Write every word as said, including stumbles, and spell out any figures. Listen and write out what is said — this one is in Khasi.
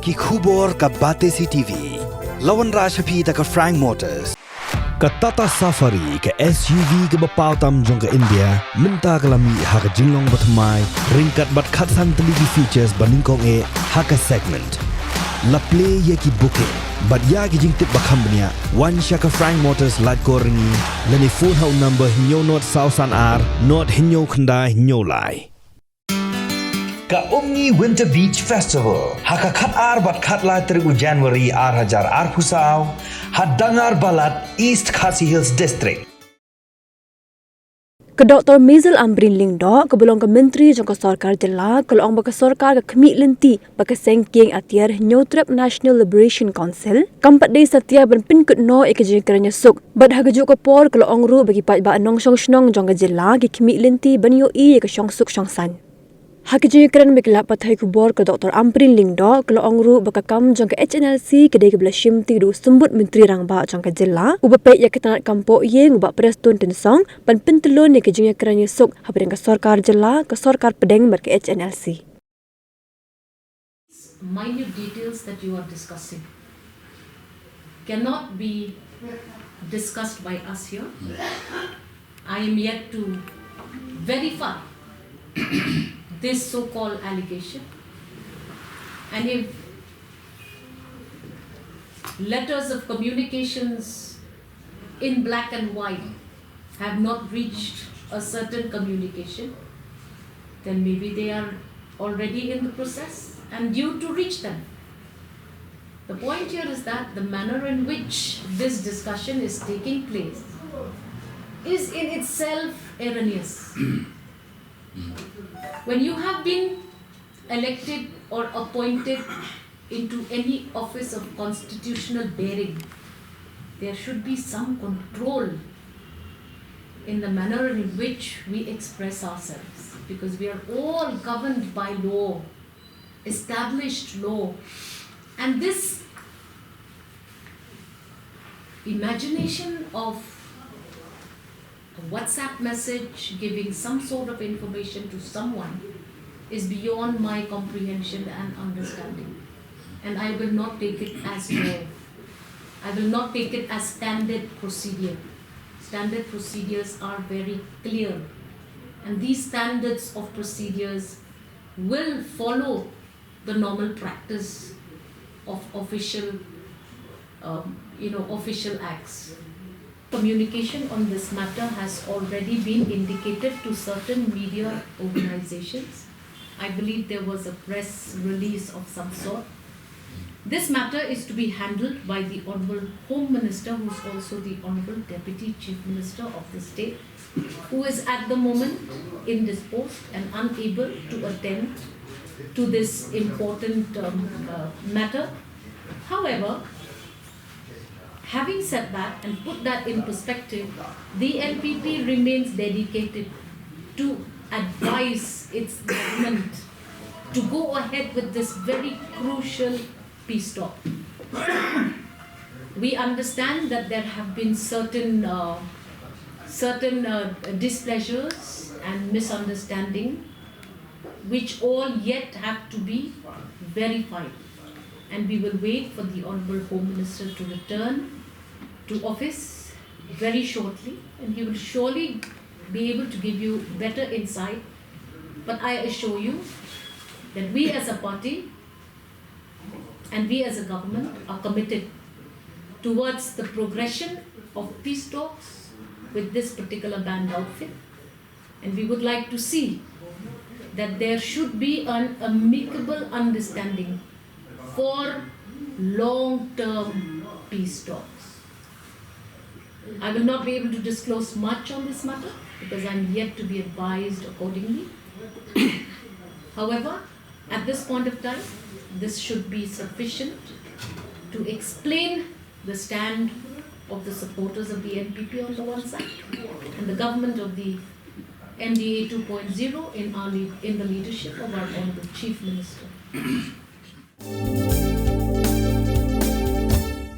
Ki khubor ka Batesi T V. La wanrah sha phi da ka Frank Motors. Ka Tata Safari, ka S U V kaba paw tam jong ka India, mynta ka la mih ha ka jinglong bathymmai, ryngkat bad khatsan tylli ki features ba nyngkong eh ha ka segment. La plie ïa ki booking bad ïa ki jingtip ba kham bniah, wan sha ka Frank Motors Laitkor Ryngi, lane phone ha u number hynñiew nod saw san ar nod hynñiew khyndai hynñiew lai. Ka Umngi Winter Beach Festival ha ka khat ar bad khat lai tarik u January ar hajar arphew saw ha Dangar Balat, East Khasi Hills District. Ka Doctor Maisel Ampareen Lyngdoh, kaba long ka Myntri jong ka Sorkar Jylla, ka la ong ba ka sorkar ka khmih lynti ba ka seng kieng atiar Hynñiewtrep National Liberation Council kam pat dei satia ban pynkut noh ïa ka jingkren ïasuk. Bad ha kajuh ka por ka la ong ruh ba ki paidbah nongshong shnong jong ka jylla ki khmih lynti ban ïohi ïa ka shongsuk shongsaiñ. Ha ka jingkren bad ki lad pathai khubor, ka Doctor Ampareen Lyngdoh ka la ong ruh ba ka kam jong ka H N L C ka dei kaba la shimti da u Symbud Myntri Rangbah jong ka jylla, uba peit ïa ka tnat kam pohïing, u Bah Prestone Tynsong, ban pyntyllun ïa ka jingïakren ïasuk hapdeng ka sorkar jylla, ka sorkar pdeng bad ka H N L C. Minute details that you are discussing cannot be discussed by us here. I am yet to verify this so-called allegation. And if letters of communications in black and white have not reached a certain communication, then maybe they are already in the process and due to reach them. The point here is that the manner in which this discussion is taking place is in itself erroneous. When you have been elected or appointed into any office of constitutional bearing, there should be some control in the manner in which we express ourselves, because we are all governed by law, established law, and this imagination of a WhatsApp message giving some sort of information to someone is beyond my comprehension and understanding. And I will not take it as law. I will not take it as standard procedure. Standard procedures are very clear. And these standards of procedures will follow the normal practice of official, um, you know, official acts. Communication on this matter has already been indicated to certain media organizations. I believe there was a press release of some sort. This matter is to be handled by the Honorable Home Minister, who is also the Honorable Deputy Chief Minister of the state, who is at the moment indisposed and unable to attend to this important, um, uh, matter. However, having said that and put that in perspective, the N P P remains dedicated to advise its government to go ahead with this very crucial peace talk. We understand that there have been certain, uh, certain, uh, displeasures and misunderstanding, which all yet have to be verified. And we will wait for the Honorable Home Minister to return to office very shortly, and he will surely be able to give you better insight. But I assure you that we as a party and we as a government are committed towards the progression of peace talks with this particular banned outfit. And we would like to see that there should be an amicable understanding for long-term peace talks. I will not be able to disclose much on this matter because I'm yet to be advised accordingly. However, at this point of time, this should be sufficient to explain the stand of the supporters of the N P P on the one side and the government of the N D A two point zero in our lead, in the leadership of our Honorable Chief Minister.